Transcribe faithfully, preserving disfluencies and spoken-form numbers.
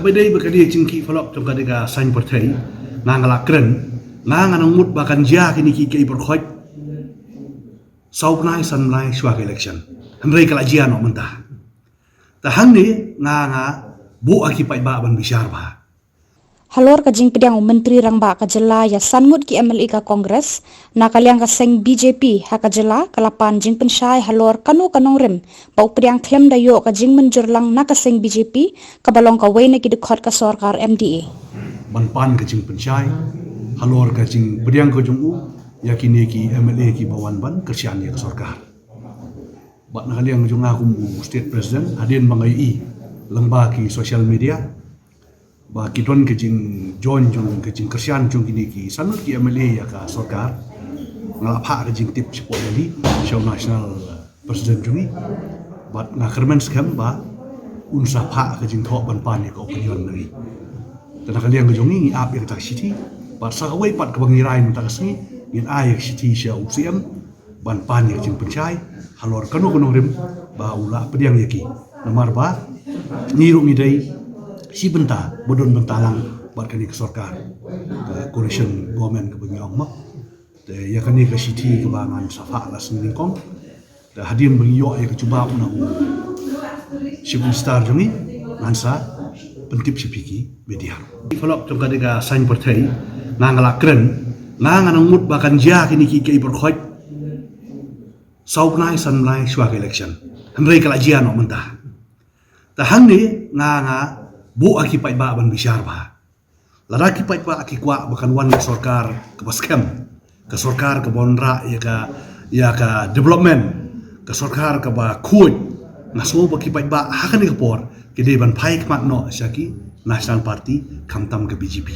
Ba dei ba ka dei jingkhih phalok jong ka dei ka saiñ pyrthei, nga nga la kren, nga nga nang mut ba kan jia kine ki kaei pyrkhat saw bnai san bnai shuwa ka election. Hynrei ka la jia noh mynta. Te hangne nga nga buh ïa ki paidbah ban bishar bha. Halor ka jingpdiang u Myntri Rangbah ka jylla ïa san ngut ki M L A ka Congress na ka liang ka seng B J P ha ka jylla, ka la pan jingpynshai halor kano ka nongrim ba u pdiang khlem da ïoh ka jingmynjur lang na ka seng B J P, kaba long kawei na ki dkhot ka sorkar M D A. Ban pan ka jingpynshai halor ka jingpdiang ka jong u ïa kine ki M L A kiba wan ban kyrshan ïa ka sorkar. Bad na ka liang jong nga kum u State President, hadien ba nga ïohi lyngba ki social media ba ki don ka jingjoin jong ka jingkyrshan jong kine ki san ngut ki M L A ïa ka sorkar, nga la phah ka jingtip shapoh Delhi sha u National President jong ngi. Bad nga kyrmen skhem ba un sa phah ka jingthoh ban pan ïa ka opinion na ngi. Te na ka liang ka jong ngi, ngi ap ïa kata ka shithi. Bad sa kawei pat kaba ngi rai mynta ka sngi, ngin ai ïa ka shithi sha u C M ban pan ïa ka jingpynshai halor kano kano ka nongrim ba u la pdiang ïa ki. Namar ba ngi ruh ngi dei shi bynta ba don bynta lang bad kane ka sorkar, ka coalition government kaba ngi ong mo. Te ïa kane ka shithi kaba ngan sa phah la sngi nyngkong, te hadien ba ngi ïoh ïa ka jubab na u Chief Minister jong ngi, ngan sa pyntip sha phi ki media. Phalok jong ka dei ka saiñ pyrthei, nga nga la kren, nga nga nang mut ba kan jia kine ki kaei pyrkhat saw bnai san bnai shuwa ka election. Hynrei ka la jia noh mynta. Te hangne nga nga buh ïa ki paidbah ban bishar bha. Lada ki paidbah ki kwah ba kan wan ka sorkar kaba skhem, ka sorkar kaba wanrah ïa ka, ïa ka development, ka sorkar kaba khuid, nga sngew ba ki paidbah ha kane ka por ki dei ban phai khmat noh sha ki National Party, khamtam ka B J P.